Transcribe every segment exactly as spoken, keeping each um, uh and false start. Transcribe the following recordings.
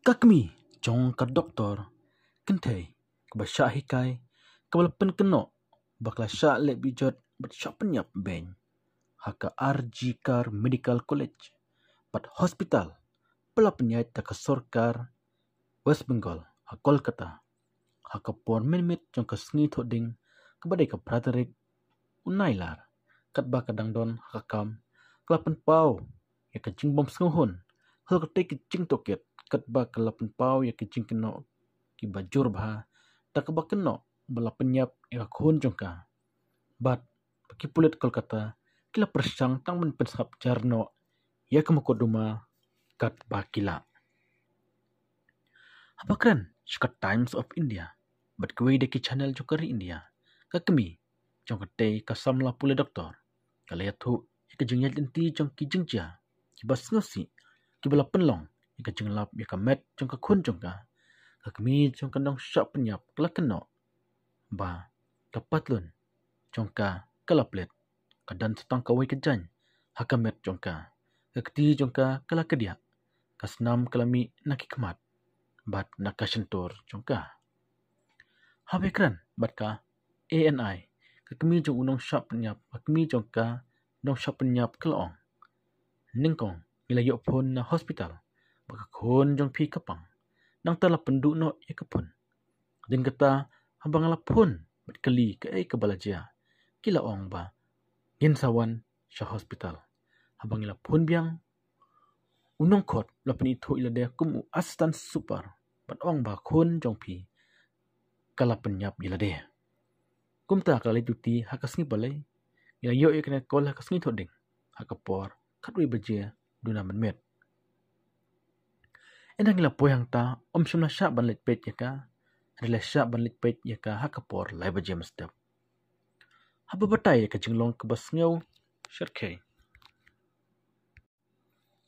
Ka kmie jong ka doktor kynthei kaba shah hikai, kaba la pynkynnoh ba ka la shah leh bijot bad shah pynïap beiñ ha ka R G Kar Medical College bad Hospital, ba la pynïaid da ka sorkar West Bengal ha Kolkata, ha ka por mynmiet jong ka sngi Thohdieng, kaba dei ka phra tarik u Nailar. Katba ka dang don ha ka kam, ka la pynpaw ïa ka jingbym sngewhun halor katei ka jingtohkit, katba ka la pynpaw ïa ka jingkynnoh kiba jur bha, da kaba kynnoh ba la pynïap ïa ka khun jong ka. Bad ba ki pulit Kolkata ki la pyrshang tang ban pynsngap jar noh ïa ka mukotduma katba ki lah. Haba kren sha ka Times of India bad kiwei de ki channel jong ka ri India, ka kmie jong katei ka samla pule doktor ka la ïathuh ïa ka jingïaid lynti jong ki jingjia kiba sngewsih, kiba la pynlong ïa ka jinglap ïa ka met jong ka khun jong ka. Ka kmie jong ka nongshah pynïap ka la kynnoh ba ka patlun jong ka ka la plit, ka don sa tang kawei ka jaiñ ha ka met jong ka, ka kti jong ka ka la kdiah, ka snam ka la mih na ki khmat bad na ka shyntur jong ka. Haba kren bad ka A N I, ka kmie jong u nongshah pynïap, ka kmie jong ka nongshah pynïap ka la ong: Nyngkong ngi la ïoh phone na hospital ba ka khun jong phi ka pang. Nangta la pynduh noh ïa ka phone. Hadien kata, haba nga la phone bad kylli kaei kaba la jia, ki la ong ba ngin sa wan sha hospital. Haba ngi la phone biang, u nongkhot u la pynithuh ïa lade kum u assistant super bad ong ba khun jong phi ka la pynïap ïa lade. Kumta ka la leit duty ha ka sngi Palei, ngi la ïoh ïa kane ka call ha ka sngi Thohdieng ha ka por khatwei baje duna mynmiet. Ynda ngi la poi hangta, ym shym la shah ban leit peit ïa ka, hynrei la shah ban leit peit ïa ka ha ka por lai baje mynstep. Haba batai ïa ka jinglong kaba sngew shyrkhei,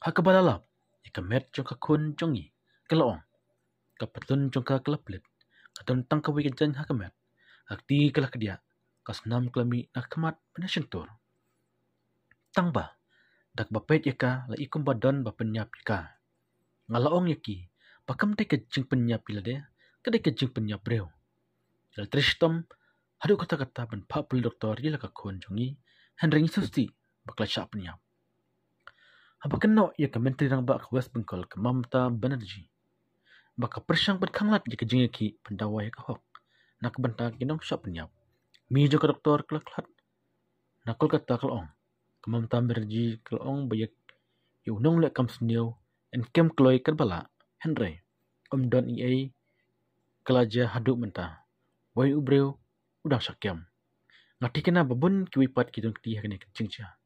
ha kaba la lap ïa ka met jong ka khun jong ngi, ka la ong: Ka patlun jong ka ka la plit, ka don tang kawei ka jaiñ ha ka met, ka kti ka la kdiah, ka snam ka la mih na ka khmat bad na shyntur. Tang ba da kaba peit ïa ka la i kumba don ba pynïap ïa ka. Nga la ong ïa ki ba kam dei ka jingpynïap ïa lade, ka dei ka jingpynïap briew. Ngi la trei shitom haduh katta katta ban phah pule doktor ïa la ka khun jong ngi, hynrei ngi sngewsih ba ka la shah pynïap. Haba kynnoh ïa ka Myntri Rangbah ka West Bengal, ka Mamata Banerjee, ba ka pyrshang ban khanglad ïa ka jingïakhih ban dawa ïa ka hok na ka bynta ki nongshah pynïap, ka kmie jong ka doktor ka la khlad na Kolkata ka la ong. Ka Mamata Banerjee ka la ong ba ïa u nongleh kam sniew yn kem kloi katba lah, hynrei ym don ei ei ka la jia haduh mynta. Wei u briew u dang shah kem. Nga thikna ba bun kiwei pat ki don kti ha kane ka jingjia.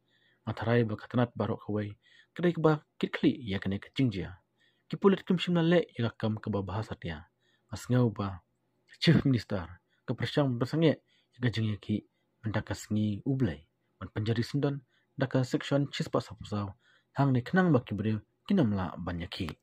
Nga tharai ba ka tnat baroh kawei ka dei kaba kit khlieh ïa kane ka jingjia. Ki pulit kim shym la leh ïa ka kam kaba bha satia. Nga sngew ba Chief Minister ka pyrshang ban pynsangeh ïa ka jingïakhih mynta ka sngi U Blei ban pynjari syndon da ka section shispah sawphew saw hangne khnang ba ki briew kin ym lah ban ïakhih.